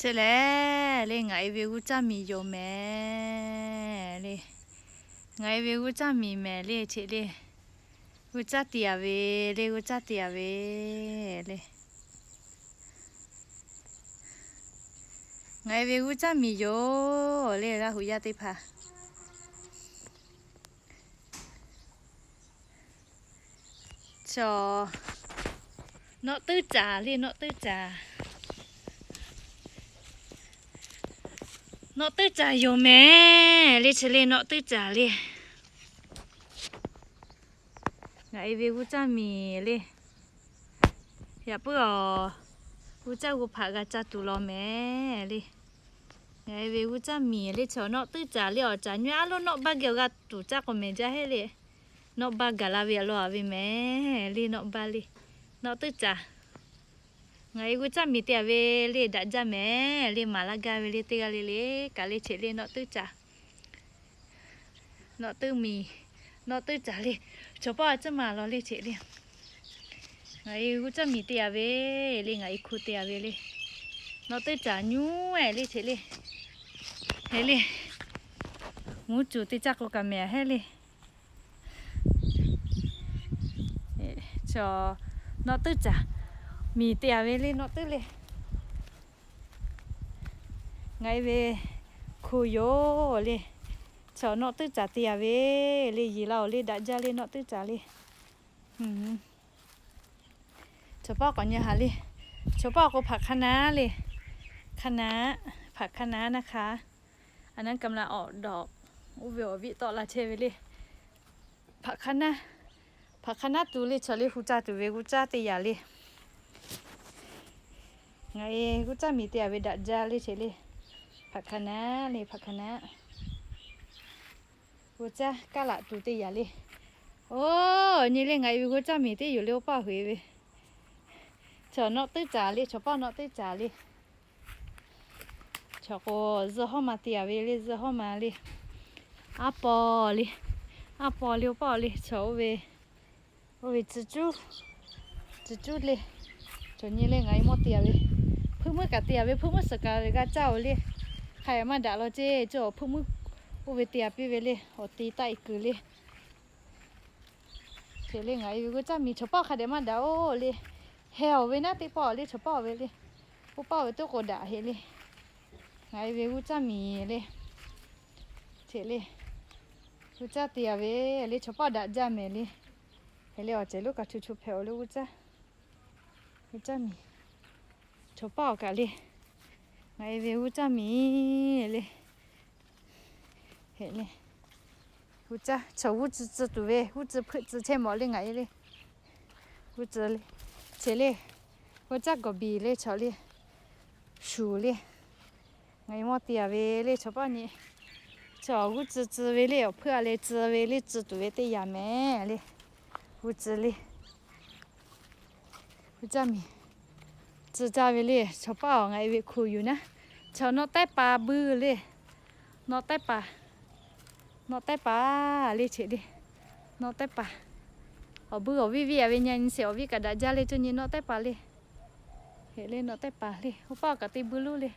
Chi lehˬ le, ngaˬ e ve g'uˇ caˇ miˬ yoˬ mehˍ le. Ngaˬ e ve g'uˇ caˇ miˬ mehˍ le, cheꞈ le. G'uˇ caˇ te a ve le, g'uˇ caˇ te a ve le. Ngaˬ e ve g'uˇ caˇ miˬ yoˬ le, Laˇ huˍ yaˇ teˇ hpaˍ. Chaw, nawˆ tuiˉ caˍ le, nawˆ tuiˉ caˍ. Nawˆ tuiˉ caˍ yoˬ mehˍ le, chi le nawˆ tuiˉ caˍ le. Ngaˬ e ve g'uˇ caˇ miˬ le. Yaꞈ puiˉ awˬ, g'uˇ caˇ g'uˇ hpaꞈ g'a caˇ tuˬ law mehˍ le. Ngaˬ e ve g'uˇ caˇ miˬ le, chaw nawˆ tuiˉ caˍ le, awˬ caˍ nyi a loˉ nawˆ baˇ geh awˬ g'a tuˬ caˇ k'o mehˍ jaˇ heˆ le. Nawˆ baˇ gaˬ la ve a loˍ a ve mehˍ le, nawˆ baˇ le. Nawˆ tuiˉ caˍ. Ngaˬ e g'uˇ caˇ miˬ te a ve le, daꞈ jaˇ mehˍ le, maˍ laˇ gaˇ ve le, teˇ g'aˇ le le kaꞈ le, cheꞈ le nawˆ tuiˉ caˍ. Nawˆ tuiˉ miˬ, nawˆ tuiˉ caˍ le. Chaw paˆ a ciˉ ma law le, cheꞈ le. Ngaˬ e g'uˇ caˇ miˬ te a ve le, ngaˬ e hku te a ve le. Nawˆ tuiˉ caˍ nyi e le, cheꞈ le. Heˆ le. Mvuhˇ cuˬ teˇ caˇ k'o kaꞈ mehˍ heˆ le. Chaw, nawˆ tuiˉ caˍ miˬ te a ve le, nawˆ tuiˉ le. Ngaˬ e ve hku yoˬ le. Chaw nawˆ tuiˉ caˍ te a ve le, yeˬ la oˬ le, daꞈ jaˇ le, nawˆ tuiˉ caˍ le. Chaw paˆ k'awꞈ nyi haˍ le. Chaw paˆ k'o hpaꞈ hk'a naˉ le. Hk'a naˉ, hpaꞈ hk'a naˉ naˇ hk'a. A naˉ กำลังออกดอก oˇ ve awˬ viˉ tawˆ la chehˇ ve le. Hpaꞈ hk'a naˉ, hpaꞈ hk'a naˉ tuˬ le, chaw le hu caˇ tuˬ ve g'uˇ caˇ te yaꞈ le. Ngaˬ e g'uˇ caˇ miˬ te a ve daꞈ jaˇ le, cheꞈ le. Hpaꞈ hk'a naˉ le, hpaꞈ hk'a naˉ. G'uˇ caˇ kaˇ laꞈ tuˬ te yaꞈ le. Oˬ, nyi le, ngaˬ e ve g'uˇ caˇ miˬ teˇ yoˬ le, oˇ paˆ hui ve. Chaw nawˆ tuiˉ caˍ le, chaw paˆ nawˆ tuiˉ caˍ le. Chaw k'o zuhˇ hawˉ ma te a ve le, zuhˇ hawˉ ma le. Aˉ paw le, aˉ paw le, oˇ paˆ le, chaw oˇ ve, oˇ ve tcuh cuˉ, tcuh cuˉ le. Chaw nyi le, ngaˬ e mawˇ te a ve, hpuiˇ muiˉ kaꞈ te a ve, hpuiˇ muiˉ suhˍ kaꞈ g'a caˇ oˬ le. Hk'a yaꞈ maˇ daꞈ law ceˇ, chaw hpuiˇ muiˉ oˇ ve te a piˇ ve le, awˬ te taˆ e kuiˬ le. Cheꞈ le, ngaˬ e ve g'uˇ caˇ miˬ chaw paˆ hk'a dehꞈ maˇ daꞈ oˬ le. Heh awˬ ve naˉ teˇ paˆ le, chaw paˆ awˬ ve le. Oˇ paˆ ve teˇ k'o daꞈ heˆ le. Ngaˬ e ve g'uˇ caˇ miˬ le. Cheꞈ le, g'uˇ caˇ te a ve le, chaw paˆ daꞈ jaˇ mehˍ le. Heˆ le, awˬ cehˬ lonˉ kaꞈ chu chu hpehꞈ oˬ le, g'uˇ caˇ, g'uˇ caˇ miˬ chaw paˆ awˬ kaꞈ le. Ngaˬ e ve g'uˇ caˇ miˬ le. Heˆ le, g'uˇ caˇ chaw g'uˇ tcuh tcuh tuˬ ve, g'uˇ tcuh hpeuˆ tcuh chehˇ mawˬ le, ngaˬ e le. G'uˇ tcuh le, cheꞈ le, g'uˇ caˇ gawˬ biˬ le, chaw le, shuˍ le. Ngaˬ e mawˇ te a ve le, chaw paˆ nyi. Chaw g'uˇ tcuh tcuh ve le, awˬ hpeuˆ a leh tcuh ve le, tcuh tuˬ ve teˇ yanˇ mehˍ le. G'uˇ tcuh le, g'uˇ caˇ miˬ tcuh caˇ ve le, chaw paˆ awˬ ngaˬ e ve hku yuˬ naˉ. Chaw nawˆ taiˉ pa buiˇ le, nawˆ taiˉ pa, nawˆ taiˉ pa le, cheꞈ le, nawˆ taiˉ pa. Awˬ buiˇ awˬ viˉ viˉ a ve nyi nyi sheˍ, awˬ viˉ kaꞈ daꞈ jaˇ le, cuˇ nyi nawˆ taiˉ pa le. Heˆ le, nawˆ taiˉ pa le, oˇ paˆ kaꞈ te buiˇ luˉ le.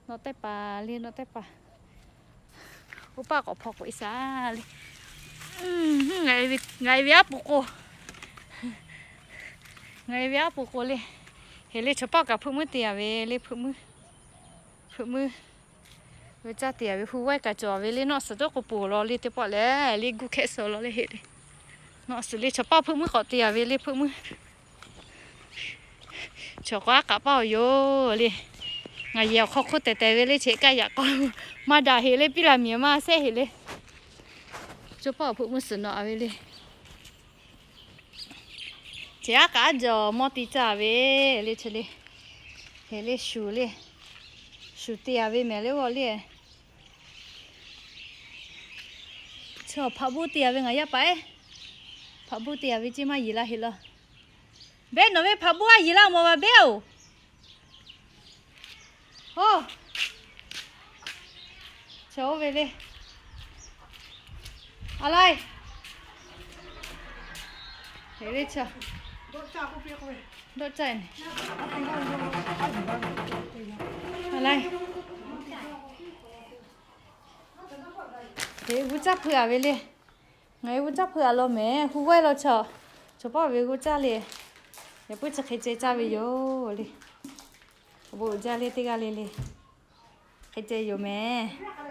Nawˆ taiˉ pa le, nawˆ taiˉ pa. Oˇ paˆ k'awꞈ hpaw k'oꞈ e shaˍ le. Ngaˬ e ve aˉ po k'o, ngaˬ e ve aˉ po k'o le. Heˆ le, chaw paˆ kaꞈ hpeuˆ muiˉ te a ve le, hpeuˆ muiˉ, hpeuˆ muiˉ. G'uˇ caˇ te a ve hu waiˇ kaꞈ cawˬ ve le, nawˆ suhˍ toˉ k'o poˬ law le, teˇ pawˆ lehˬ le, guˇ hkehˆ suh law le, heˆ le. Nawˆ suhˍ le, chaw paˆ hpeuˆ muiˉ k'awꞈ te a ve le, hpeuˆ muiˉ. Chaw k'o aˉ k'aꞈ paˇ awˬ yoˬ le. Ngaˬ yehˬ awˬ hk'aw hk'oˆ tehˬ tehˬ ve le, cheꞈ kaˇ yaꞈ k'aw maˇ daꞈ heˆ le, piˇ la miˬ maˇ sehˉ heˆ le. Chaw paˆ awˬ hpeuˆ muiˉ suhˍ nawꞈ a ve le. Cheꞈ aˉ k'aꞈ aˉ jawˬ mawˇ te caˇ ve le, chi le. Heˆ le, shuˍ le. Shuˍ te a ve mehˍ le, g'awˇ le. Chaw hpaꞈ buˇ te a ve ngaˬ yaˇ paˍ eˉ. Hpaꞈ buˇ te a ve ceˇ maˇ yeˬ la heˆ law. Beˉ, nawˬ ve hpaꞈ buˇ a yeˬ la mawˬ ba beˉ oˬ. Oˇ, chaw oˇ ve le. A laiˇ, heˆ le, chaw dawˆ caˇ ne. Leh, g'uˇ caˇ hpui a ve le. Ngaˬ hui g'uˇ caˇ hpui a law mehˍ. Hu g'aˇ law chaw, chaw paˆ ve g'uˇ caˇ le. Yaꞈ puiˉ chi hk'e ceh caˇ ve yoˬ le. Awˬ bon uiˍ jaˇ le teˇ g'aˇ le le. Hk'e ceh yoˬ mehˍ.